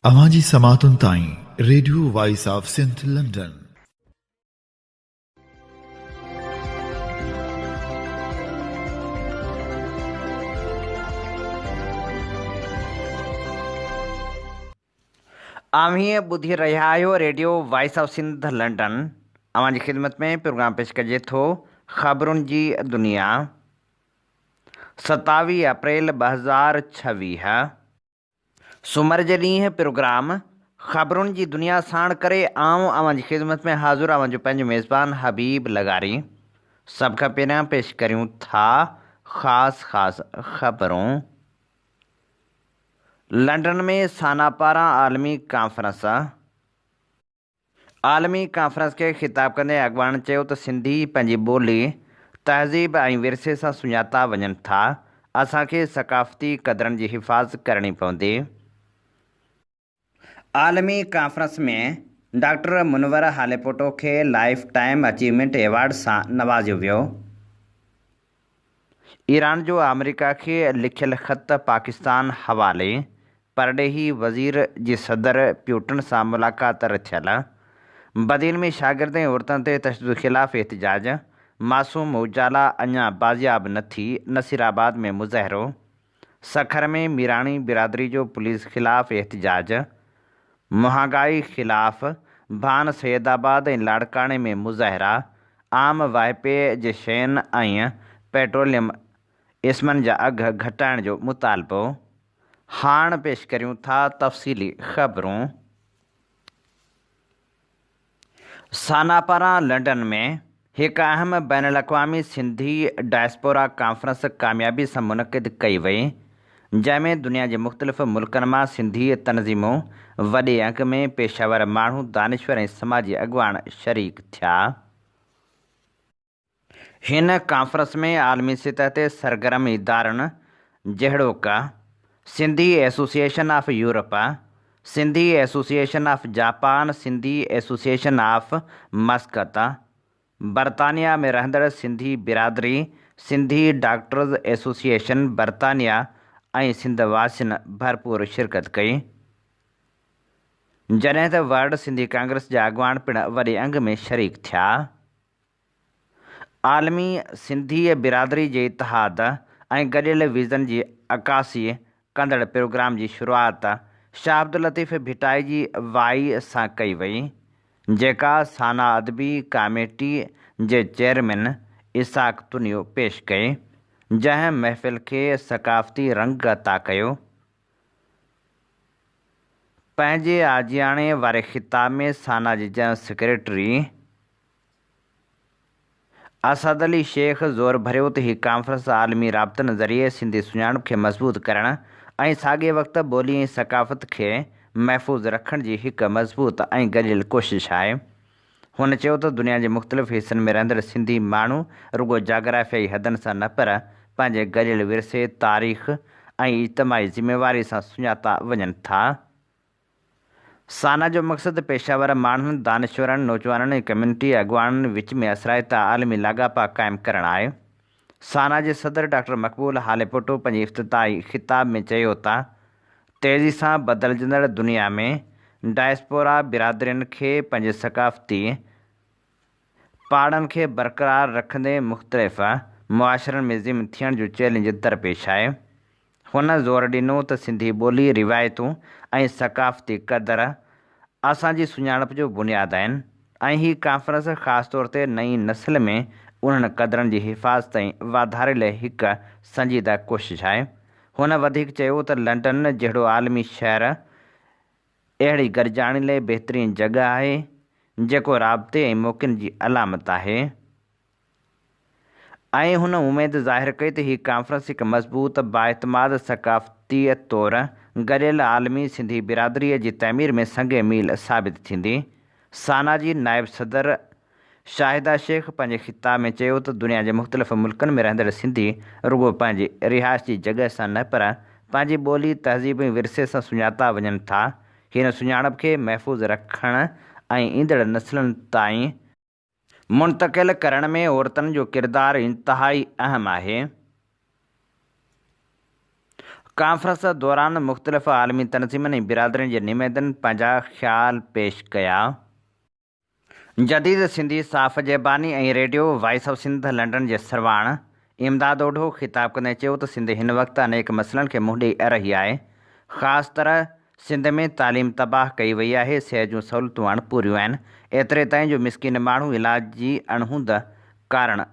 اوهان جي سماعتن تائين radio voice of Sindh London. اوهين ٻڌي رهيا آهيو radio voice of Sindh London. اوهان جي خدمت ۾ پروگرام پيش ڪجي ٿو خبرن جي دنيا 27 اپريل 2026 سومر جي ڏينهن پروگرام خبرن جي دنيا ساڻ ڪري آئون اوهان جي خدمت ۾ حاضر اوهان جو پنهنجو ميزبان حبيب لغاري. سڀ کان پهريان پيش ڪريون ٿا خاص خاص خبرون. لنڊن ۾ سانا پاران عالمي ڪانفرنس. عالمي ڪانفرنس کي خطاب ڪندي اڳواڻن چيو ته سنڌي پنهنجي ٻولي، تهذيب ۽ ورثي سان سڃاتا وڃن ٿا، اسان کي ثقافتي قدرن جي حفاظت ڪرڻي پوندي. عالمي ڪانفرنس ۾ ڊاڪٽر منور هاليپوٽو کي لائف ٽائيم اچيومينٽ ايوارڊ سان نوازيو ويو. ايران جو آمريڪا کي لکيل خط پاڪستان حوالي، پرڏيهي وزير جي صدر پيوٽن سان ملاقات رٿيل، بدين ۾ شاگرد ۽ عورتن تي تشدد خلاف احتجاج، معصوم اجالا اڃا بازياب نه ٿي، نصيرآباد ۾ مظاهرو، سکر ۾ ميراڻي برادري جو پوليس خلاف احتجاج، مهانگائي خلاف ڀان سيد آباد ۽ لاڙڪاڻي ۾ مظاهرا، عام واهپي جي شين ۽ پيٽروليم اسمن جا اگهه گهٽائڻ جو مطالبو. هاڻ پيش ڪريون ٿا تفصيلي خبرون. سانا پاران لنڊن ۾ هڪ اهم بين الاقوامي سنڌي ڊائسپورا ڪانفرنس ڪاميابي سان منعقد ڪئي وئي، جنهن ۾ دنيا جي مختلف ملڪن مان سنڌي تنظيمون، وڏي انگ ۾ پيشه ور ماڻهو، دانشور ۽ سماجي اڳواڻ شريڪ ٿيا. هن ڪانفرنس ۾ عالمي سطح تي سرگرم ادارن جهڙوڪ، Sindhi association of Europe, Sindhi association of Japan, Sindhi association of Muscat, برطانيا ۾ رهندڙ سنڌي برادري، سنڌي ڊاڪٽرز ايسوسيئيشن برطانيا ۽ سنڌ واسين ڀرپور شرڪت ڪئي. جڏهن ته ورلڊ سنڌي ڪانگريس جا اڳواڻ پڻ وڏي انگ ۾ شريڪ ٿيا. عالمي سنڌي برادري جي اتحاد ۽ گڏيل ويزن جي عڪاسي ڪندڙ پروگرام جي شروعات شاهه عبداللطيف ڀٽائي جي وائي سان ڪئي وئي، جيڪا سانا ادبي ڪاميٽي جي چيئرمين اسحاق تنيو پيش ڪئي، جنهن محفل کي ثقافتي رنگ عطا ڪيو. پنهنجي آجياڻي واري خطاب ۾ سانا جي جنرل سيڪريٽري اسد علي شيخ زور ڀريو ته هي ڪانفرنس عالمي رابطن ذريعي سنڌي سڃاڻپ کي مضبوط ڪرڻ ۽ ساڳئي وقت ٻولي ۽ ثقافت کي محفوظ رکڻ جي هڪ مضبوط ۽ گڏيل ڪوشش آهي. هن چيو ته دنيا جي مختلف حصن ۾ رهندڙ سنڌي ماڻهو رڳو جاگرافيائي حدن سان نه پر پنهنجي گڏيل ورثي، تاريخ ۽ اجتماعي ذميواري سان سڃاتا وڃن ٿا. سانا جو مقصد پيشه ور ماڻهن، دانشورن، نوجوانن ۽ ڪميونٽي اڳواڻن وچ ۾ اثرائتا عالمي لاڳاپا قائم ڪرڻ آهي. سانا جي صدر ڊاڪٽر مقبول هاليپوٽو پنهنجي افتتاحي خطاب ۾ چيو ته تيزي سان بدلجندڙ دنيا ۾ ڊائسپورا برادرين کي پنهنجي ثقافتي پاڙن کي برقرار رکندي مختلف معاشرن ۾ ضم ٿيڻ جو چئلينج درپيش آهي. هن زور ڏنو ته سنڌي ٻولي، روايتون ۽ ثقافتي قدر اسان جي سڃاڻپ جو بنياد آهن ۽ هي ڪانفرنس خاص طور تي نئين نسل ۾ انهن قدرن جي حفاظت ۽ واڌاري لاء هڪ سنجيده ڪوشش آهي. هن وڌيڪ چيو ته لنڊن جهڙو عالمي شهر اهڙي گڏجاڻي لاء بهترين جڳهه آهي، جيڪو رابطي ۽ موقعن جي علامت آهي. ۽ هن اميد ظاهر ڪئي ته هي ڪانفرنس هڪ مضبوط، بااعتماد ثقافتي طور گڏيل عالمي سنڌي برادريء جي تعمير ۾ سنگ ميل ثابت ٿيندي. سانا جي نائب صدر شاهده شيخ پنهنجي خطاب ۾ چيو ته دنيا جي مختلف ملڪن ۾ رهندڙ سنڌي رڳو پنهنجي رهائش جي جڳهه سان نه پر پنهنجي ٻولي، تهذيب ۽ ورثي سان سڃاتا وڃن ٿا. هن سڃاڻپ کي محفوظ رکڻ ۽ ايندڙ نسلن تائين منتقل ڪرڻ ۾ عورتن جو ڪردار انتهائي اهم آهي. ڪانفرنس دوران مختلف عالمي تنظيمن ۽ برادرين جي نمائندن پنهنجا خيال پيش ڪيا. جديد سنڌي صحافت جي باني ۽ radio voice of Sindh London جي سرواڻ امداد اوڍو خطاب ڪندي چيو ته سنڌ هن وقت انيڪ مسئلن کي منهن ڏئي رهي آهي، خاص طرح سنڌ ۾ تعليم تباهه ڪئي وئي آهي، صحت جون سهولتون اڻپوريون آهن، ايتري تائين جو مسڪين ماڻهو علاج جي اڻهوند ڪارڻ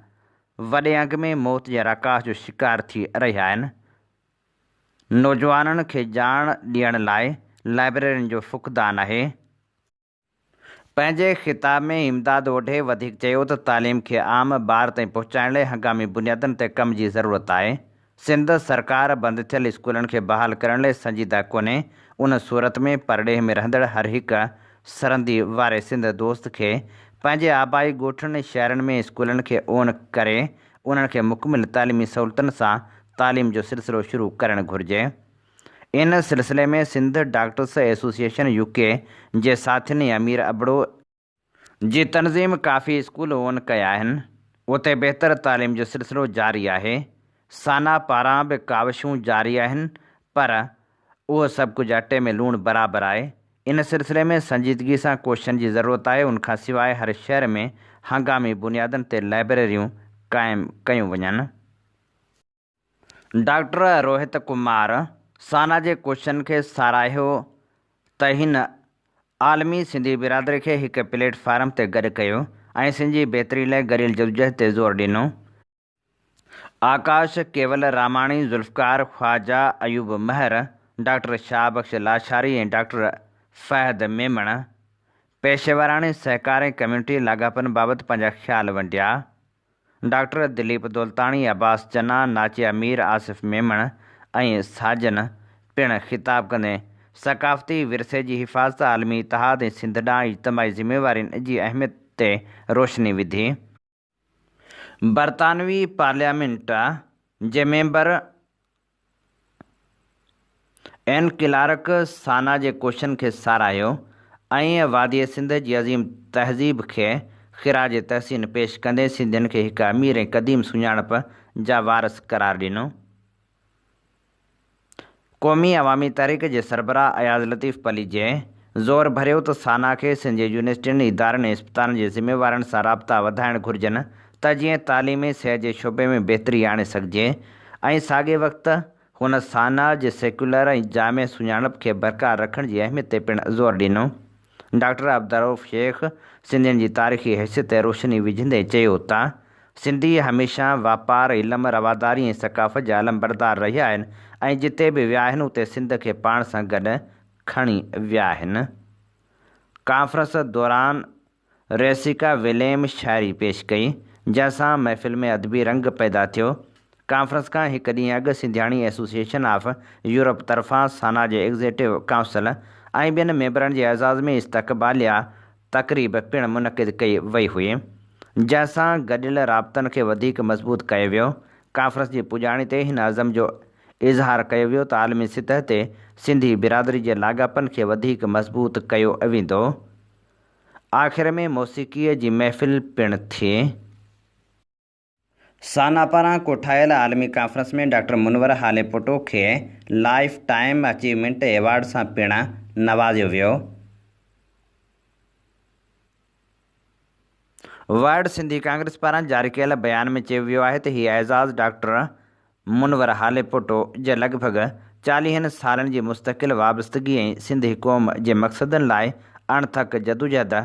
وڏي انگ ۾ موت جي راڪاس جو شڪار ٿي رهيا آهن، نوجوانن کي ڄاڻ ڏيڻ لاء لائبريرين جو فقدان آهي. پنهنجي خطاب ۾ امداد اوڍي وڌيڪ چيو ته تعليم کي عام ٻار تائين پهچائڻ لاء هنگامي بنيادن تي ڪم جي ضرورت آهي، سنڌ سرڪار بند ٿيل اسڪولن کي بحال ڪرڻ لاء سنجيده ڪونهي، ان صورت ۾ پرڏيهه ۾ رهندڙ هر هڪ سرندي واري سنڌ دوست کي پنهنجي آبائي ڳوٺن ۽ شهرن ۾ اسڪولن کي اون ڪري انهن کي مڪمل تعليمي سهولتن سان تعليم جو سلسلو شروع ڪرڻ گهرجي. ان سلسلي ۾ سنڌ ڊاڪٽرس ايسوسيئيشن يو ڪي جي ساٿين ۽ امير ابڙو جي تنظيم ڪافي اسڪول اون ڪيا آهن اتي بهتر تعليم جو سلسلو جاري آهي سانا پاران به ڪاوشون جاري آهن پر اهو سڀ ڪجهه اٽي ۾ لوڻ برابر آهي ان سلسلي ۾ سنجيدگي سان ڪوششن جي ضرورت آهي ان کان سواء هر شهر ۾ هنگامي بنيادن تي لائبريريون قائم ڪيون وڃن. ڊاڪٽر روهت ڪمار سانا جي ڪوششن کي ساراهيو ته هن عالمي سنڌي برادري کي هڪ پليٽ فارم تي گڏ ڪيو ۽ سنڌ جي بهتري لاء گڏيل جدوجهد تي زور ڏنو. آڪاش ڪيول راماڻي، ذوالفقار خواجه، ايوب مهر، ڊاڪٽر شاهه بخش لاشاري ۽ ڊاڪٽر فهد ميمڻ پيشيوراڻي سهڪار ۽ ڪميونٽي لاڳاپن بابت پنهنجا خيال ونڊيا. ڊاڪٽر دليپ دولتاڻي، عباس چنا، ناچيا مير، آصف ميمڻ ۽ ساجن پڻ خطاب ڪندي ثقافتي ورثي جي حفاظت، عالمي اتحاد ۽ سنڌ ڏانهن اجتماعي ذميوارين جي اهميت تي روشني وڌي. برطانوي پارليامينٽ جي ميمبر اين ڪلارڪ سانا جي ڪوششن کي ساراهيو ۽ واديء سنڌ جي عظيم تهذيب کي خراج تحسين پيش ڪندي سنڌين کي هڪ امير ۽ قديم سڃاڻپ جا وارث قرار ڏنو. قومي عوامي تحريڪ جي سربراهه اياز لطيف پليجي زور ڀريو ته سانا کي سنڌ جي يونيورسٽين، ادارن ۽ اسپتالن جي ذميوارن سان رابطا وڌائڻ گهرجن ته جيئن تعليم ۽ صحت جي شعبي ۾ بهتري آڻي سگهجي ۽ ساڳئي وقت هن سانا جي سيڪيولر ۽ جامع سڃاڻپ کي برقرار رکڻ جي اهميت تي پڻ زور ڏنو. ڊاڪٽر عبدالرئوف شيخ سنڌين جي تاريخي حيثيت تي روشني وجهندي چيو ته سنڌي هميشه واپار، علم، رواداري ۽ ثقافت جا علمبردار رهيا آهن ۽ جتي به ويا آهن اتي سنڌ کي پاڻ سان گڏ کڻي ويا آهن. ڪانفرنس دوران ريسيڪا وليم شاعري پيش ڪئي، جنهن سان محفل ۾ ادبي رنگ پيدا ٿيو. ڪانفرنس کان هڪ ڏينهن اڳ سنڌياڻي ايسوسيئيشن آف يورپ طرفان سانا جي ايگزيٽو ڪائونسل ۽ ٻين ميمبرن جي اعزاز ۾ استقباليه تقريب پڻ منعقد ڪئي وئي هئي، جنهن سان گڏيل رابطن کي وڌيڪ مضبوط ڪيو ويو. ڪانفرنس جي پڄاڻي تي هن عزم جو اظهار ڪيو ويو ته عالمي سطح تي سنڌي برادري جي لاڳاپن کي وڌيڪ مضبوط ڪيو ويندو. آخر ۾ موسيقيء جي محفل پڻ ٿي. سانا پاران ڪوٺايل عالمي ڪانفرنس ۾ ڊاڪٽر منور هاليپوٽو کي لائف ٽائيم اچيومينٽ ايوارڊ سان پڻ نوازيو ويو. ورلڊ سنڌي ڪانگريس پاران جاري ڪيل بيان ۾ چيو ويو آهي ته هي اعزاز ڊاڪٽر منور هاليپوٽو جي لڳ ڀڳ چاليهن سالن جي مستقل وابستگي ۽ سنڌي قوم جي مقصدن لاء اڻٿڪ جدوجهد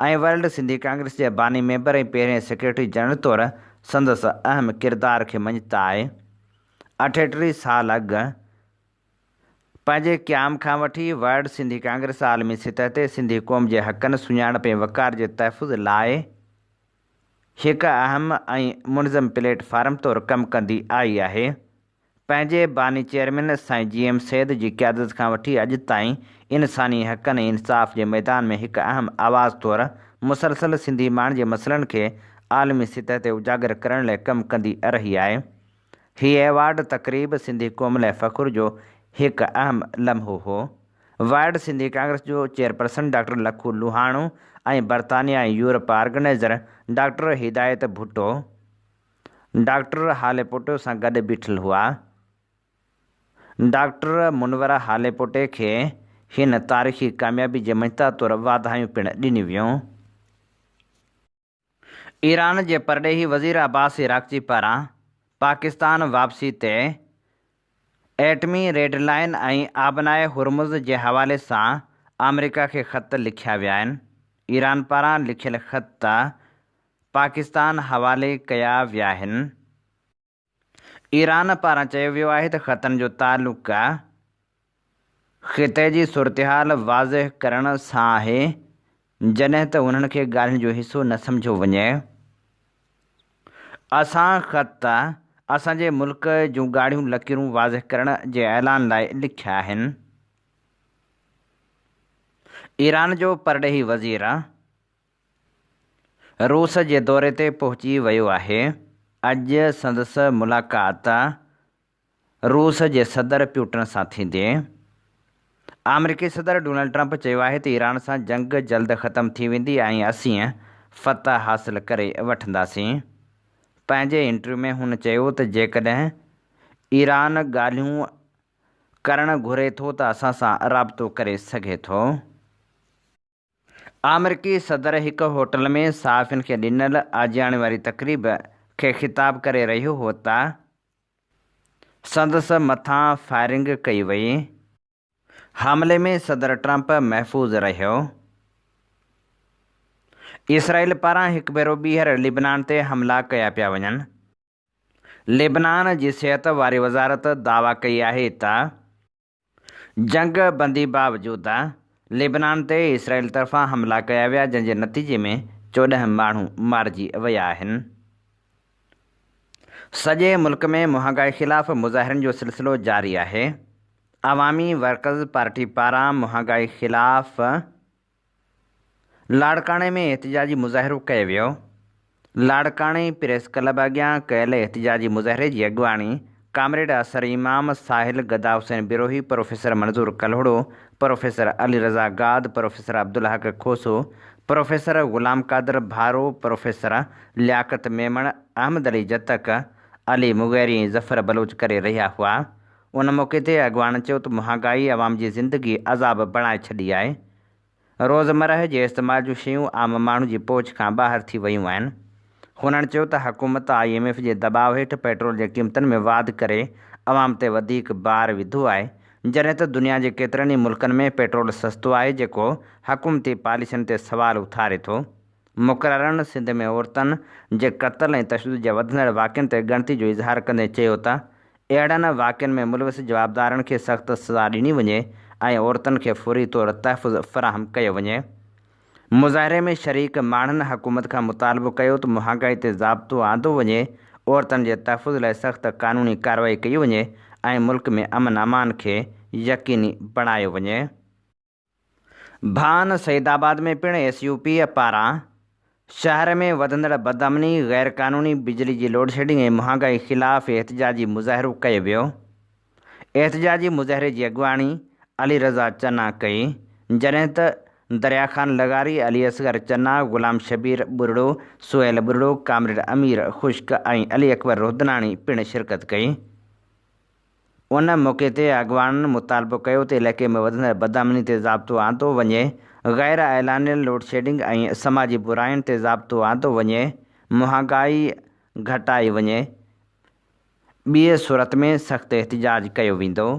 ۽ ورلڊ سنڌي ڪانگريس جي باني ميمبر ۽ پهرين سيڪريٽري جنرل طور سندس اهم ڪردار کي مڃتا آهي. اٺيٽري سال اڳ پنهنجي قيام کان وٺي ورلڊ سنڌي ڪانگريس عالمي سطح تي سنڌي قوم جي حقن، سڃاڻپ ۽ وقار جي تحفظ لاء هڪ اهم ۽ منظم پليٽ فارم طور ڪم ڪندي آئي آهي. پنهنجي باني چيئرمين سائين جي ايم سيد جي قيادت کان وٺي اڄ تائين انساني حقن ۽ انصاف جي ميدان ۾ هڪ اهم آواز طور مسلسل سنڌي ماڻهن جي مسئلن کي عالمي سطح تي اجاگر ڪرڻ لاء ڪم ڪندي رهي آهي. هي ايوارڊ تقريب سنڌي قوم لاء فخر جو هڪ اهم لمحو هو. ورلڊ سنڌي ڪانگريس جو چيئرپرسن ڊاڪٽر لکو لوهاڻو ۽ برطانيا ۽ Europe organizer doctor Hidayat Bhutto doctor Halepoto سان گڏ بيٺل هئا. ڊاڪٽر منوره هاليپوٽي کي هن تاريخي ڪاميابي جي مڃتا طور واڌايون پڻ ڏنيون ويون. ايران جي پرڏيهي وزير عباس عراقچي پاران پاڪستان واپسي تي ايٽمي ريڊ لائين ۽ آبنائي هرمز جي حوالي سان آمريڪا کي خط لکيا ويا آهن. ايران پاران لکيل خط پاڪستان حوالي ڪيا ويا آهن. ايران پاران چيو ويو آهي ته خطن جو تعلق خطي جي صورتحال واضح ڪرڻ سان آهي، جڏهن ته انهن کي ڳالهين جو حصو نه سمجهيو وڃي. اسان خط اسان جي ملڪ جون ڳاڙهيون لڪيرون واضح ڪرڻ جي اعلان لاء لکيا آهن. ايران جو پرڏيهي وزير روس جي دوري تي پهچي ويو آهي، اڄ سندس ملاقات روس جي صدر پيوٽن سان ٿيندي. آمريڪي صدر ڊونلڊ ٽرمپ چيو آهي ته ايران سان جنگ جلد ختم ٿي ويندي ۽ اسين فتح حاصل ڪري وٺنداسين. پنهنجي انٽرويو ۾ هن چيو ته جيڪڏهن ايران ڳالهيون ڪرڻ گهري ٿو ته اسان سان رابطو ڪري سگهي ٿو. آمريڪي صدر هڪ هوٽل ۾ صحافين کي ڏنل آجياڻي واري تقريب کي خطاب ڪري رهيو هو ته سندس مٿان فائرنگ ڪئي وئي. حملي ۾ صدر ٽرمپ محفوظ رهيو. اسرائيل پاران هڪ ڀيرو ٻيهر لبنان تي حملا ڪيا پيا وڃن. لبنان جي صحت واري وزارت دعويٰ ڪئي آهي ته جنگ بندي باوجود لبنان تي اسرائيل طرفان حملا ڪيا ويا جنهن جي نتيجي ۾ 14 ماڻهو مارجي ويا آهن. سڄي ملڪ ۾ مهانگائي خلاف مظاهرن جو سلسلو جاري آهي. عوامي ورڪرز پارٽي پاران مهانگائي خلاف لاڙڪاڻي ۾ احتجاجي مظاهرو ڪيو ويو. لاڙڪاڻي پريس ڪلب اڳيان ڪيل احتجاجي مظاهري جي اڳواڻي ڪامريڊ اثر امام، ساحل گدا حسين بروهي، پروفيسر منظور ڪلهوڙو، پروفيسر علي رضا گاد، professor Abdul Haq Khoso, professor Ghulam Qadir Bharo, professor لياقت ميمڻ، احمد علي جتڪ، علي مغيري ۽ ظفر بلوچ ڪري رهيا هئا. ان موقعي تي اڳواڻن چيو ته مهانگائي عوام جي زندگي عذاب بڻائي ڇڏي آهي. روزمرهه جي استعمال جون شيون عام ماڻهو جي پهچ کان ٻاهر ٿي ويون آهن. هنن چيو ته حڪومت I M F جي دٻاء هيٺ پيٽرول جي قيمتن ۾ واڌ ڪري عوام تي وڌيڪ بار وڌو آهي، جڏهن ته دنيا جي ڪيترن ئي ملڪن ۾ پيٽرول سستو آهي جيڪو حڪومتي پاليسين تي سوال اٿاري ٿو. مقررن سنڌ ۾ عورتن جي قتل ۽ تشدد جي وڌندڙ واقعن تي ڳڻتي جو اظهار ڪندي چيو ته اهڙن واقعن ۾ ملوث جوابدارن کي سخت سزا ڏني وڃي ۽ عورتن کي فوري طور تحفظ فراهم ڪيو وڃي. مظاهري ۾ شريڪ ماڻهن حڪومت کان مطالبو ڪيو ته مهانگائي تي ضابطو آندو وڃي، عورتن جي تحفظ لاء سخت قانوني ڪارروائي ڪئي وڃي ۽ ملڪ ۾ امن امان کي يقيني بڻايو وڃي. ڀان سعيد آباد ۾ پڻ ايس يو پي پاران شهر ۾ وڌندڙ بدامني، غير قانوني بجلي جي لوڊشيڊنگ ۽ مهانگائي خلاف احتجاجي مظاهرو ڪيو ويو. احتجاجي مظاهري جي اڳواڻي علي رضا چنا ڪئي، جڏهن ته دريا خان لغاري، علي اصغر چنا، غلام شبير ٻرڙو، سهيل ٻرڙو، ڪامريڊ امير خشڪ ۽ علي اڪبر رودناڻي پڻ شرڪت ڪئي. ان موقعي تي اڳواڻن مطالبو ڪيو ته علائقي ۾ وڌندڙ بدامني تي ضابطو آندو وڃي، غير اعلانيل لوڊشيڊنگ ۽ سماجي براين تي ضابطو آندو وڃي، مهانگائي گهٽائي وڃي، ٻي صورت ۾ سخت احتجاج ڪيو ويندو.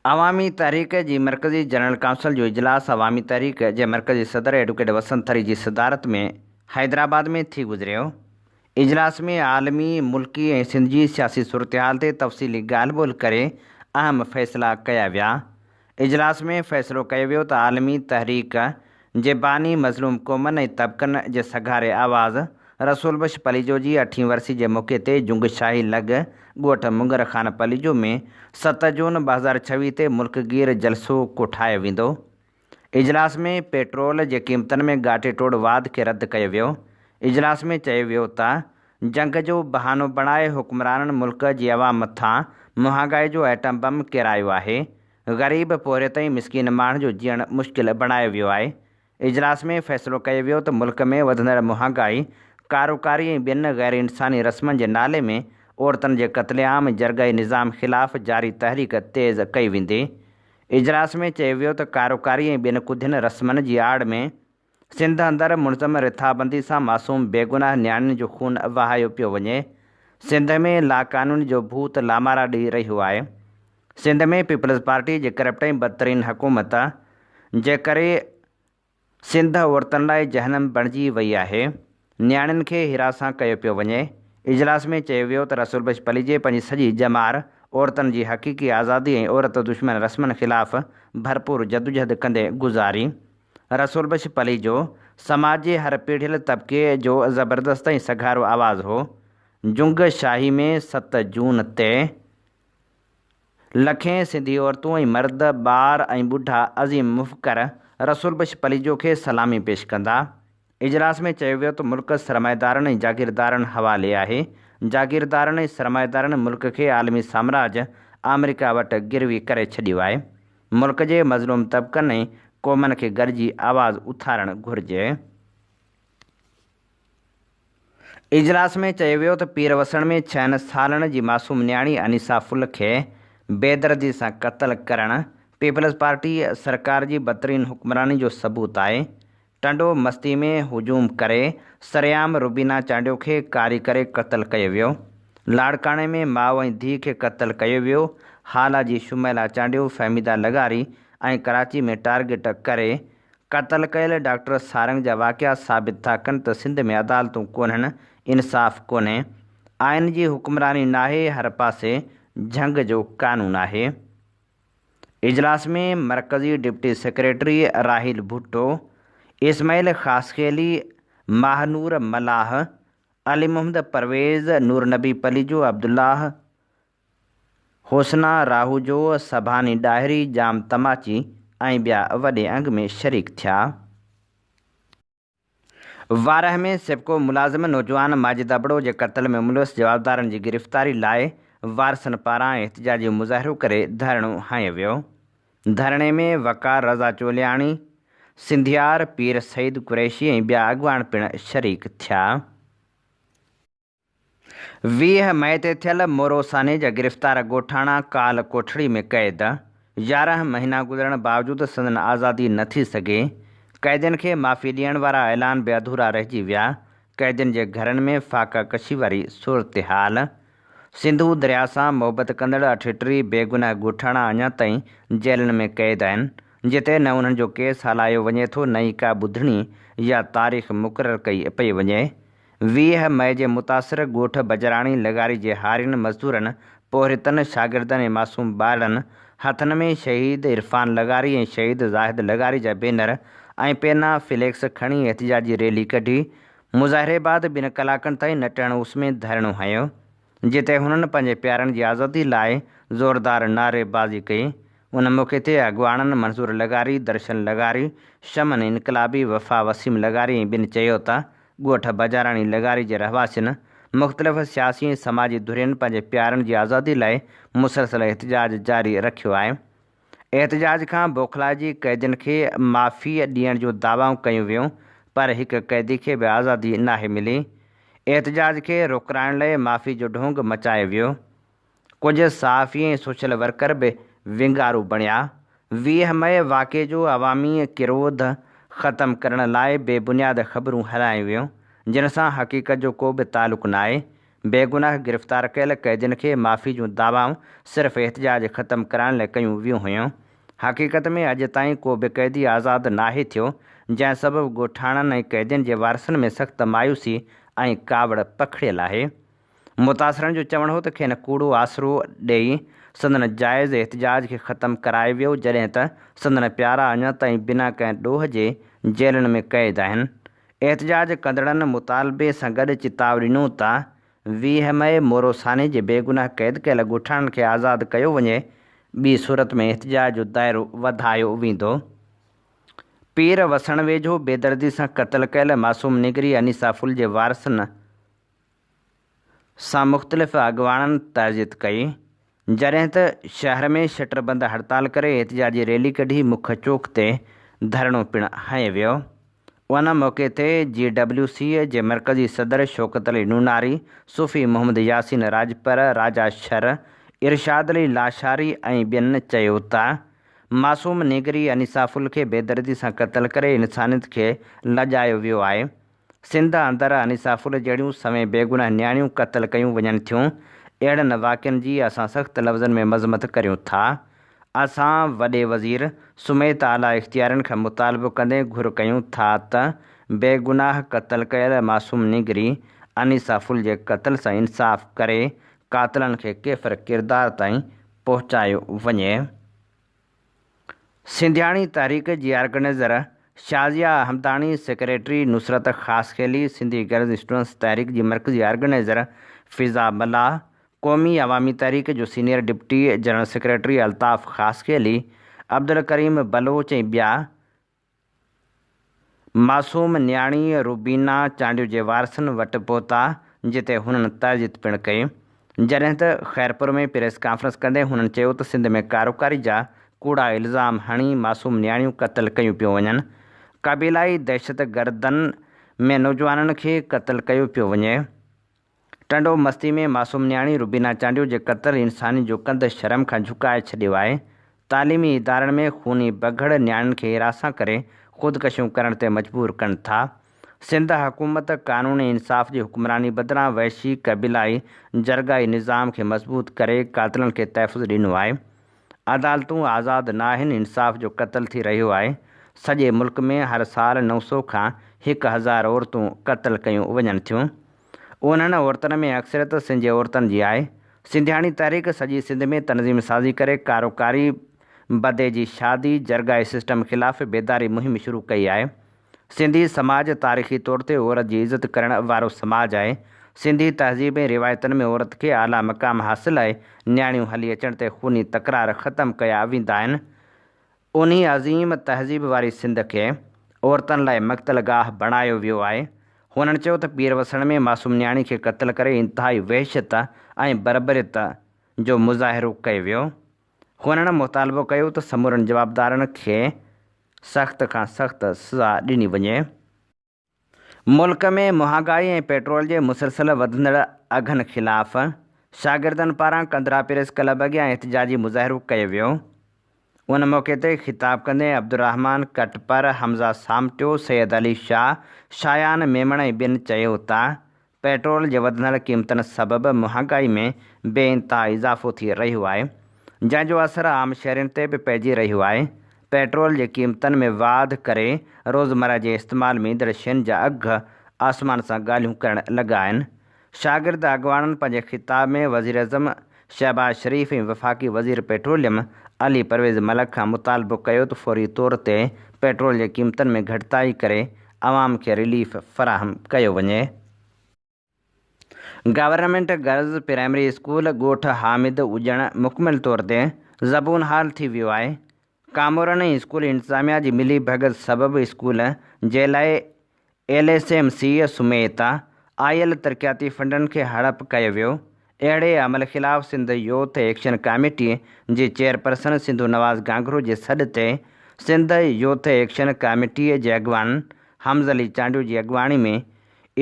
عوامي تحريڪ جي مرڪزي جنرل ڪائونسل جو اجلاس عوامي تحريڪ جي مرڪزي صدر ايڊووڪيٽ وسنت ٿري جي صدارت ۾ حيدرآباد ۾ ٿي گذريو. اجلاس ۾ عالمي، ملڪي ۽ سنڌ جي سياسي صورتحال تي تفصيلي ڳالهه ٻولهه ڪري اهم فيصلا ڪيا ويا. اجلاس ۾ فيصلو ڪيو ويو ته عالمي تحريڪ جي باني مظلوم قومن ۽ طبقن جي سگهاري آواز رسول بخش پليجو جي اٺين ورسي جي موقعي تي جنگ شاهي لڳ ڳوٺ منگر خان پليجو ۾ 7 جون 2026 تي ملڪ گير جلسو ڪوٺايو ويندو. اجلاس ۾ پيٽرول جي قيمتن ۾ ڳاٽي ٽوڙ واڌ کي رد ڪيو ويو. اجلاس ۾ چيو ويو ته جنگ جو بهانو بڻائي حڪمرانن ملڪ جي عوام مٿان مهانگائي جو ائٽم بم ڪيرايو آهي، غريب پورهيت ۽ مسڪين ماڻهن جو جيئڻ مشڪل بڻايو ويو آهي. اجلاس ۾ فيصلو ڪيو ويو ته ملڪ ۾ وڌندڙ مهانگائي ڪاروڪاري ۽ ٻين غير انساني رسمن جي نالي ۾ عورتن جي قتل عام ۽ جرڳائي نظام خلاف جاري تحريڪ تيز ڪئي ويندي. اجلاس ۾ چيو ويو ته ڪاروڪاري ۽ ٻين ڪڌين رسمن جي آڙ ۾ سنڌ اندر منظم رٿابندي سان معصوم بيگناهه نياڻين جو خون وهايو پيو وڃي. سنڌ ۾ لاقانوني جو ڀوت لامارا ڏئي رهيو آهي. سنڌ ۾ پيپلز پارٽي جي ڪرپٽ ۽ بدترين حڪومت جي ڪري سنڌ عورتن لاء جهنم بڻجي وئي آهي. نياڻين کي هراسان ڪيو پيو وڃي. اجلاس ۾ چيو ويو ته رسول بخش پليجي پنهنجي سڄي ڄمار عورتن جي حقيقي آزادي ۽ عورت دشمن رسمن خلاف ڀرپور جدوجهد ڪندي گذاري. رسول بخش پليجو سماج جي هر پيڙهيل طبقي جو زبردست ۽ سگهارو آواز هو. جنگ شاهي ۾ 7 جون تي لکين سنڌي عورتون ۽ مرد، ٻار ۽ ٻڍا عظيم مفڪر رسول بخش پليجو کي سلامي پيش ڪندا. اجلاس ۾ چيو ويو ته ملڪ سرمائيدارن ۽ جاگيردارن حوالي آهي. جاگيردارن ۽ سرمائيدارن ملڪ کي عالمي سامراج آمريڪا وٽ گروي ڪري ڇڏيو آهي. ملڪ جي مظلوم طبقن ۽ قومن کي گڏجي آواز اٿارڻ گهرجي. اجلاس ۾ چيو ويو ته پير وسڻ ۾ ڇهن سالن جي معصوم نياڻي انيسا ڦل کي بيدردي سان قتل ڪرڻ پيپلز پارٽي سرڪار جي بدترين حڪمراني جو ثبوت آهي، ٽنڊو مستي ۾ هجوم ڪري سرعام روبينا چانڊيو کي ڪاري ڪري قتل ڪيو ويو. لاڙڪاڻي ۾ ماء ۽ ڌيء کي قتل ڪيو ويو. هالا جي شميلا چانڊيو، فهميده لغاري ۽ ڪراچي ۾ ٽارگيٽ ڪري قتل ڪيل ڊاڪٽر سارنگ جا واقعا ثابت ٿا ڪن ته سنڌ ۾ عدالتون ڪونهن، انصاف ڪونهي، آئين جي حڪمراني ناهي، هر پاسي جهنگ جو قانون آهي. اجلاس ۾ مرڪزي ڊپٽي سيڪريٽري راحيل ڀٽو، اسماعيل خاصخيلي، ماهنور ملاح، علي محمد پرويز، نور نبي پليجو، عبدالله، حسنا راهوجو، سڀاني ڏاهري، ڄام تماچي ۽ ٻيا وڏي انگ ۾ شريڪ ٿيا. وارهه ۾ سيپڪو ملازم نوجوان ماجد ابڙو جي قتل ۾ ملوث جوابدارن جي گرفتاري لاء وارثن پاران احتجاجي مظاهرو ڪري ڌرڻو هنيو ويو. ڌرڻي ۾ وقار رضا چولياڻي، سنڌيار پير سعيد قريشي ۽ ٻيا اڳواڻ پڻ شريڪ ٿيا. 20 مئي تي ٿيل مورو سانحي جا گرفتار ڳوٺاڻا ڪالهه ڪوٺڙي ۾ قيد، 11 مهينا گذرڻ باوجود سندن آزادي نه ٿي سگهي، قيدين کي معافي ڏيڻ وارا اعلان به اڌورا رهجي ويا، قيدين جي گهرن ۾ فاقه ڪشي واري صورتحال، سنڌو درياء سان محبت ڪندڙ 38 بيگناهه ڳوٺاڻا اڃا تائين جيلن ۾ قيد آهن، جتي نه انهن جو ڪيس هلايو وڃي ٿو نه ئي ڪا ٻڌڻي يا تاريخ مقرر ڪئي پئي وڃي. 20 مئي جي متاثر ڳوٺ بجراڻي لغاري جي هارين، مزدورن، پورهيتن، شاگردن ۽ معصوم ٻارڙن هٿن ۾ شهيد عرفان لغاري ۽ شهيد زاهد لغاري جا بينر ۽ پينا فليڪس کڻي احتجاجي ريلي ڪڍي مظاهري بعد ٻن ڪلاڪن تائين نٽهڻ اس ۾ ڌرڻو هنيو. جتي هنن پنهنجي پيارن جي آزادي لاء زوردار نعري بازي ڪئي. ان موقعي تي اڳواڻن منظور لغاري، درشن لغاري، شمن انقلابي، وفا وسيم لغاري ۽ ٻين چيو ته ڳوٺ بجاراڻي لغاري جي رهواسين، مختلف سياسي ۽ سماجي ڌرين پنهنجي پيارن جي آزادي لاء مسلسل احتجاج جاري رکيو آهي. احتجاج کان بوکلائجي قيدين کي معافي ڏيڻ جون دعوائون ڪيون ويون پر هڪ قيدي کي به آزادي ناهي ملي. احتجاج کي روڪرائڻ لئه معافي جو ڍونگ مچايو ويو. ڪجهه صحافي ۽ سوشل ورڪر به ونگارو بڻيا. 20 مئي واقعي جو عوامي ڪروڌ ختم ڪرڻ لاء بي بنياد خبرون هلايون ويون جن سان حقيقت جو ڪو به تعلق ناهي. بيگناهه گرفتار ڪيل قيدين کي معافي جون دعوائون صرف احتجاج ختم ڪرائڻ لاء ڪيون ويون هيون. حقيقت ۾ اڄ تائين ڪو به قيدي آزاد ناهي ٿيو، جنهن سبب ڳوٺاڻن ۽ قيدين جي وارثن ۾ سخت مايوسي ۽ ڪاوڙ پکڙيل آهي. متاثرن جو چوڻ هو ته کين ڪوڙو آسرو ڏئي سندن جائز احتجاج کي ختم ڪرايو ويو، جڏهن ته سندن پيارا اڃا تائين بنا ڪنهن ڏوهه جي جيلن ۾ قيد آهن. احتجاج ڪندڙن مطالبي سان گڏ چتاء ڏنو ته 20 مئي مورو سانحي جي بيگناهه قيد ڪيل ڳوٺاڻن کي آزاد ڪيو وڃي، ٻي صورت ۾ احتجاج جو دائرو وڌايو ويندو. پير وسڻ ويجهو بيدردي سان قتل ڪيل معصوم نينگري انيسا ڦل جي وارثن سان مختلف اڳواڻن تعزيت ڪئي، جڏهن ته شهر ۾ شٽر بند هڙتال ڪري احتجاجي ريلي ڪڍي مک چوڪ تي ڌرڻو پڻ هنيو ويو. ان موقعي تي جي ڊبليو سي جي مرڪزي صدر شوڪت علي نوناري، صوفي محمد ياسين راڄپر، راجا شر، ارشاد علي لاشاري ۽ ٻين چيو ته معصوم نينگري انيسا ڦل کي بيدردي سان قتل ڪري انسانيت کي لڄايو ويو آهي. سنڌ اندر انيسا ڦل جهڙيون سوين بيگناهه نياڻيون قتل ڪيون وڃن ٿيون. اهڙن واقعن جي اسان سخت لفظن ۾ مذمت ڪريون ٿا. اسان وڏي وزير سميت اعليٰ اختيارين کان مطالبو ڪندي گهر ڪيون ٿا ته بيگناهه قتل ڪيل معصوم نينگري انيسا ڦل جي قتل سان انصاف ڪري قاتلن کي ڪيفر ڪردار تائين پهچايو وڃي. سنڌياڻي تحريڪ جي organiser Shazia Ahmadani, secretary Nusrat Khaskheli, Sindhi girls students تحريڪ جي مرڪزي آرگنائيزر فضا ملاح، قومي عوامي تحريڪ جو senior deputy general secretary Altaf Khaskheli, Abdulkarim Baloch ۽ ٻيا معصوم نياڻي روبينا چانڊيو جي وارثن وٽ پهتا جتي هنن تعزيت پڻ ڪئي. جڏهن ته خيرپور ۾ پريس ڪانفرنس ڪندي هنن چيو ته سنڌ ۾ ڪاروڪاري جا ڪوڙا الزام هڻي معصوم نياڻيون قتل ڪيون پيون وڃن، قبيلائي دهشتگردن ۾ نوجوانن کي قتل ڪيو پيو وڃي. ٽنڊو مستي ۾ معصوم نياڻي روبينا چانڊيو جي قتل انساني جو ڪنڌ شرم کان جهڪائي ڇڏيو آهي، تعليمي ادارن ۾ خوني بگهڙ نياڻين کي هراسان ڪري خودڪشيون ڪرڻ تي مجبور ڪن ٿا. سنڌ حڪومت قانون ۽ انصاف جي حڪمراني بدران وحشي قبيلائي جرڳائي نظام کي مضبوط ڪري قاتلن کي تحفظ ڏنو آهي. عدالتون آزاد ناهن، انصاف جو قتل ٿي رهيو آهي، سڄي ملڪ ۾ هر سال 900 کان 1000 عورتون قتل ڪيون وڃن ٿيون. انهن عورتن ۾ اڪثريت سنڌي عورتن جي آهي. سنڌياڻي تحريڪ سڄي سنڌ ۾ تنظيم سازي ڪري ڪاروڪاري، بدي جي شادي، جرڳائي سسٽم خلاف بيداري مهم شروع ڪئي آهي. سنڌي سماج تاريخي طور تي عورت جي عزت ڪرڻ وارو سماج آهي. سنڌي تهذيب ۽ روايتن ۾ عورت کي اعليٰ مقام حاصل آهي. نياڻيون هلي اچڻ تي خوني تڪرار ختم ڪيا ويندا آهن. انهي عظيم تهذيب واري سنڌ کي عورتن لاء مقتل گاهه بڻايو ويو آهي. هنن چيو ته پير وسڻ ۾ معصوم نياڻي کي قتل ڪري انتهائي وحشت ۽ بربريت جو مظاهرو ڪيو ويو. هنن مطالبو ڪيو ته سمورن جوابدارن کي سخت کان سخت سزا ڏني وڃي. ملڪ ۾ مهانگائي ۽ پيٽرول جي مسلسل وڌندڙ اگهن خلاف شاگردن پاران ڪنڌرا پريس ڪلب اڳيان احتجاجي مظاهرو ڪيو ويو. ان موقعي تي خطاب ڪندي عبدالرحمان ڪٽپر، حمزه سامٽيو، سيد علي شاهه، شايان ميمڻ ۽ ٻين چيو ته پيٽرول جي وڌندڙ قيمتن سبب مهانگائي ۾ بي انتها اضافو ٿي رهيو آهي، جنهن جو اثر عام شهرين تي به پئجي رهيو آهي، پيٽرول جي قيمتن ۾ واڌ ڪري روزمره جي استعمال ۾ ايندڙ شين جا اگهه آسمان سان ڳالهيون ڪرڻ لڳا آهن. شاگرد اڳواڻن پنهنجي خطاب ۾ وزيراعظم شهباز شريف ۽ وفاقي وزير پيٽروليم علي پرويز ملڪ کان مطالبو ڪيو ته فوري طور تي پيٽرول جي قيمتن ۾ گهٽتائي ڪري عوام کي رليف فراهم ڪيو وڃي. گورنمينٽ گرلز پرائمري اسڪول ڳوٺ حامد اڄڻ مڪمل طور تي زبون حال ٿي ويو آهي. ڪامورن ۽ اسڪول انتظاميا جي ملي ڀڳت سبب اسڪول جي لاء ايل ايس ايم سي سميت آيل ترقياتي فنڊن کي هڙپ ڪيو ويو. اهڙي عمل خلاف سنڌ يوٿ ايڪشن ڪاميٽي جي چيئرپرسن سنڌو نواز گانگهرو جي سڏ تي سنڌ يوٿ ايڪشن ڪاميٽي جي اڳواڻ حمز علي چانڊيو جي اڳواڻي ۾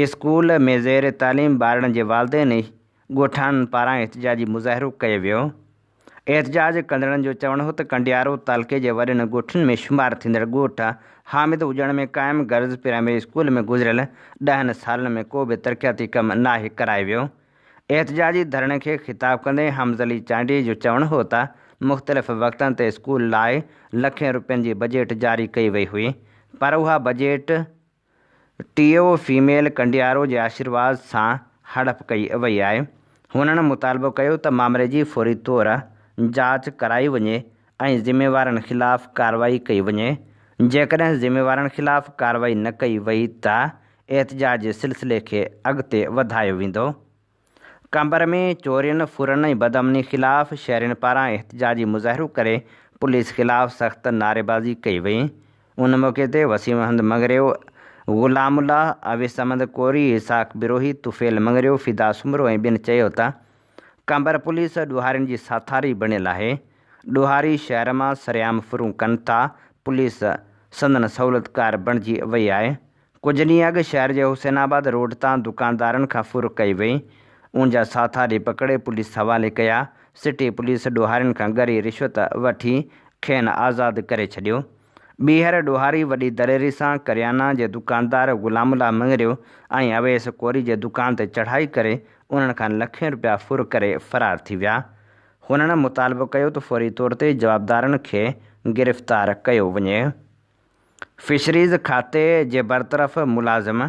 اسڪول ۾ زير تعليم ٻارڙن جي والدين ۽ ڳوٺاڻن پاران احتجاجي مظاهرو ڪيو ويو. احتجاج ڪندڙن جو چوڻ هو ته ڪنڊيارو تعلقي جي وڏن ڳوٺن ۾ شمار ٿيندڙ ڳوٺ حامد اڄڻ ۾ قائم گرلز پرائمري اسڪول ۾ گذريل ڏهن سالن ۾ ڪو به ترقياتي ڪم ناهي ڪرايو ويو. احتجاجي ڌرڻي کي خطاب ڪندي حمز علي چانڊيي جو چوڻ هو ته مختلف وقتن تي اسڪول لاء لکين روپين جي بجيٽ جاري ڪئي وئي هئي پر اها بجيٽ ٽيو فيميل ڪنڊيارو جي آشيرواد سان هڙپ ڪئي وئي آهي. هنن مطالبو ڪيو ته مامري جي فوري طور جاچ ڪرائي وڃي ۽ ذميوارن خلاف ڪارروائي ڪئي وڃي، جيڪڏهن ذميوارن خلاف ڪارروائي نه ڪئي وئي ته احتجاج جي سلسلي کي اڳتي وڌايو ويندو. قمبر ۾ چورين، ڦرن ۽ بدامني خلاف شهرين پاران احتجاجي مظاهرو ڪري پوليس خلاف سخت نعريبازي ڪئي وئي. ان موقعي تي وسيم احمد مڱريو، غلام الله، اويس احمد ڪوري، اسحاق بروهي، طفيل مڱريو، فدا سومرو ۽ ٻين چيو ته قمبر پوليس ڏوهارين جي ساٿاري بڻيل آهي، ڏوهاري شهر مان سرعام ڦرون ڪن ٿا، پوليس سندن سهولتڪار بڻجي وئي آهي. ڪجهه ڏينهن اڳ شهر جي حسين آباد روڊ تان دڪاندارن کان ڦر ڪئي وئي، ان جا ساٿاري پڪڙي پوليس حوالي ڪيا، سٽي پوليس ڏوهارين کان ڳري رشوت وٺي کين آزاد ڪري ڇڏيو. ٻيهر ڏوهاري وڏي دليري سان ڪريانا جي دڪاندار غلام الله مڱريو ۽ اويس ڪوري جي دڪان تي چڙهائي ڪري انهن کان لکين رپيا ڦر ڪري فرار ٿي ويا. هنن مطالبو ڪيو ته فوري طور تي جوابدارن کي گرفتار ڪيو وڃي. فشريز کاتي جي برطرف ملازم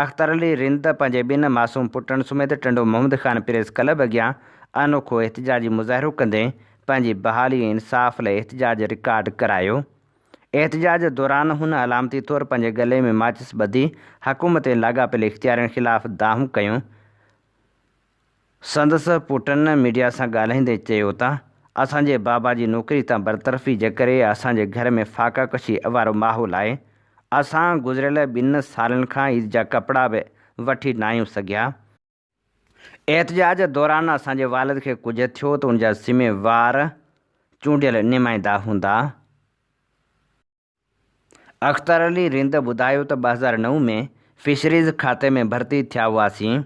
اختر علي رند پنهنجي ٻن معصوم پٽن سميت ٽنڊو محمد خان پريس ڪلب اڳيان انوکو احتجاجي مظاهرو ڪندي پنهنجي بحالي ۽ انصاف لاء احتجاج رڪارڊ ڪرايو. احتجاج دوران هن علامتي طور پنهنجي ڳلي ۾ ماچس ٻڌي حڪومت ۽ لاڳاپيل اختيارين خلاف دانهون ڪيون. سندس پٽن ميڊيا سان ڳالهائيندي چيو ته اسان جي بابا جي نوڪري تان برطرفي جي ڪري اسان جي گهر ۾ فاقه ڪشي وارو ماحول آهي، اسان گذريل ٻن سالن کان عيد جا ڪپڙا به وٺي ناهيون سگهيا. احتجاج دوران اسان جي والد کي ڪجهه ٿيو ته ان جا ذميوار چونڊيل نمائندا هوندا. اختر علي رند ٻڌايو ته 2009 ۾ فشريز کاتي ۾ ڀرتي ٿيا هئاسين،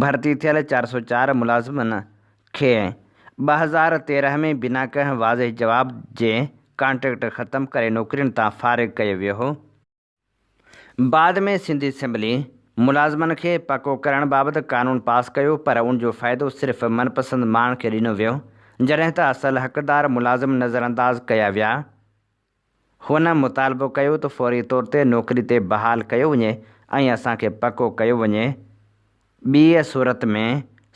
ڀرتي ٿيل 404 ملازمن کي 2013 ۾ بنا ڪنهن واضح جواب جي ڪانٽريڪٽ ختم ڪري نوڪرين تان فارغ ڪيو ويو هو. بعد ۾ سنڌ اسيمبلي ملازمن کي پڪو ڪرڻ بابت قانون پاس ڪيو پر ان جو فائدو صرف من پسند ماڻهن کي ڏنو ويو، جڏهن ته اصل حقدار ملازم نظرانداز ڪيا ويا. هن مطالبو ڪيو ته فوري طور تي نوڪري تي بحال ڪيو وڃي ۽ اسان کي پڪو ڪيو وڃي، ٻيء صورت ۾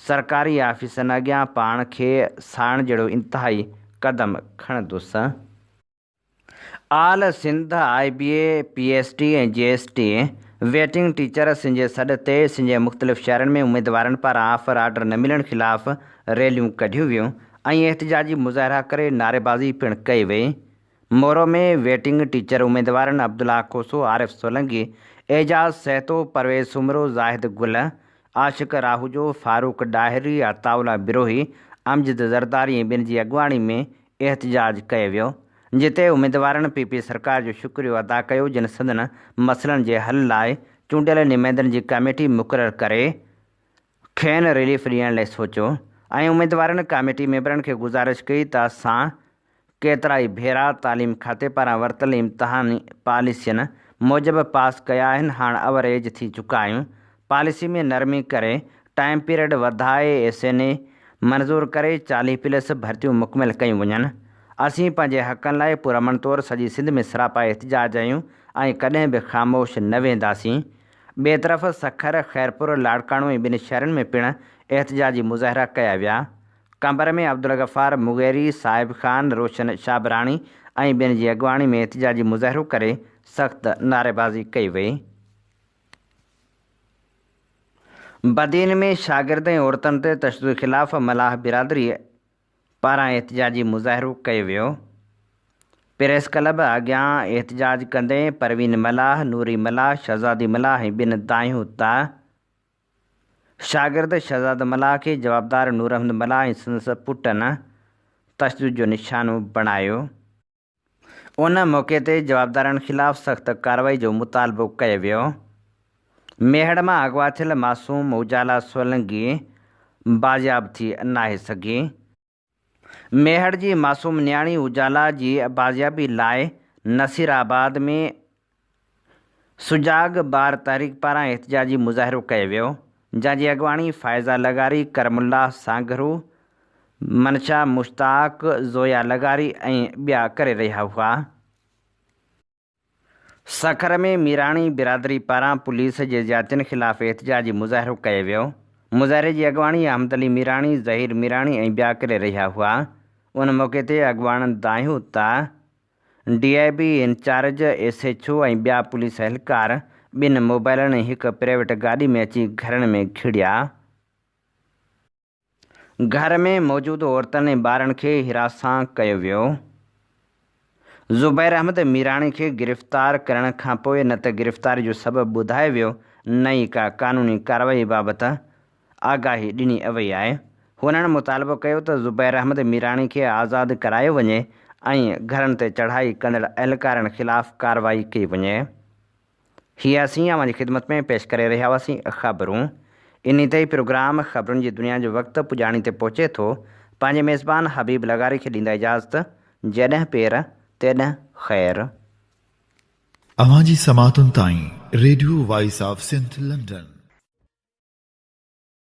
سرڪاري آفيسن اڳيان پاڻ کي ساڙڻ جهڙو انتهائي قدم کڻندس. All Sindh I B A, P S T ۽ G S T waiting teachers جي سڏ تي سنڌ جي مختلف شهرن ۾ اميدوارن پاران آفر آرڊر نه ملڻ خلاف ريليون ڪڍيون ويون ۽ احتجاجي مظاهرا ڪري نعريبازي پڻ ڪئي وئي. مورو ۾ ويٽنگ ٽيچر اميدوارن عبدالله کوسو، عارف سولنگي، اعجاز سهتو، پرويز سومرو، زاهد گل، عاشق راهوجو، فاروق ڏاهري، عطاء الله بروهي، امجد زرداري ۽ ٻين جي اڳواڻي ۾ احتجاج ڪيو ويو، جتي اميدوارن پي پي سرڪار جو شڪريو ادا ڪيو جن سندن مسئلن جي حل لاء چونڊيل نمائندن جي ڪاميٽي مقرر ڪري کين رليف ڏيڻ لاء سوچيو ۽ اميدوارن ڪاميٽي ميمبرن کي گذارش ڪئي ته اسان ڪيترائي ڀيرا تعليم کاتي پاران ورتل امتحاني پاليسين موجب پاس ڪيا آهن هاڻ اوور ايج ٿي چڪا آهيون پاليسي ۾ نرمي ڪري ٽائيم پيريڊ وڌائي ايس اين اي منظور ڪري 40 پلس ڀرتيون مڪمل ڪيون وڃن اسين پنهنجي حقن لاء پرامن طور سڄي سنڌ ۾ سراپا احتجاج آهيون ۽ ڪڏهن به خاموش نه ويهنداسين ٻئي طرف سکر، خيرپور، لاڙڪاڻو ۽ ٻين شهرن ۾ پڻ احتجاجي مظاهرا ڪيا ويا. قمبر ۾ عبدالغفار مغيري، صاحب خان، روشن شابراڻي ۽ ٻين جي اڳواڻي ۾ احتجاجي مظاهرو ڪري سخت نعريبازي ڪئي وئي. بدين ۾ شاگرد ۽ عورتن تي تشدد خلاف ملاح برادري پاران احتجاجي مظاهرو ڪيو ويو. پريس ڪلب اڳيان احتجاج ڪندي پروين ملاح، نوري ملاح، شهزادي ملاح ۽ ٻين دانهيون ته شاگرد شهزاد ملاح کي جوابدار نور احمد ملاح ۽ سندس پٽن تشدد جو نشانو بڻايو. ان موقعي تي جوابدارن خلاف سخت ڪارروائي جو مطالبو ڪيو ويو. ميهڙ مان اغوا ٿيل معصوم اجالا سولنگي بازياب ٿي ناهي سگهي. ميهڙ جي معصوم نياڻي اجالا جي بازيابي لاء نصير آباد ۾ سجاڳ ٻار تحريڪ پاران احتجاجي مظاهرو ڪيو ويو، جنهن جي اڳواڻي فائزه لغاري، ڪرم الله سانگهرو، منشا مشتاق، زويا لغاري ۽ ٻيا ڪري رهيا هئا. سکر ۾ ميراڻي برادري پاران پوليس جي زيادتين خلاف احتجاجي مظاهرو ڪيو ويو، مظاهري جي اڳواڻي احمد علي ميراڻي، ظهير ميراڻي ۽ ٻيا ڪري رهيا هئا، ان موقعي تي اڳواڻن دانهيو ته D I B incharge, S H O ۽ ٻيا پوليس اهلڪار ٻن موبائلن ۽ هڪ پرائيويٽ گاڏي ۾ اچي گهرن ۾ گهڙيا. گهر ۾ موجود عورتن ۽ ٻارن کي هراسان ڪيو ويو. زبير احمد ميراڻي کي گرفتار ڪرڻ کانپوء نه ته گرفتاري جو سبب ٻڌايو ويو نه ئي ڪا قانوني ڪارروائي بابت آگاهي ڏني وئي آهي. هنن مطالبو ڪيو ته زبير احمد ميراڻي کي آزاد ڪرايو وڃي ۽ گهرن تي چڙهائي ڪندڙ اهلڪارن خلاف ڪارروائي ڪئي وڃي. هي اسين اوهان جي خدمت ۾ پيش ڪري رهيا هئاسين خبرون. انهي تي ئي پروگرام خبرن جي دنيا جو وقت پڄاڻي تي پهچي ٿو. پنهنجي ميزبان حبيب لغاري کي ڏيندا اجازت. جيڏهن پير تيڏهن خير. اوهان جي سماعتن تائين radio voice of Sindh London.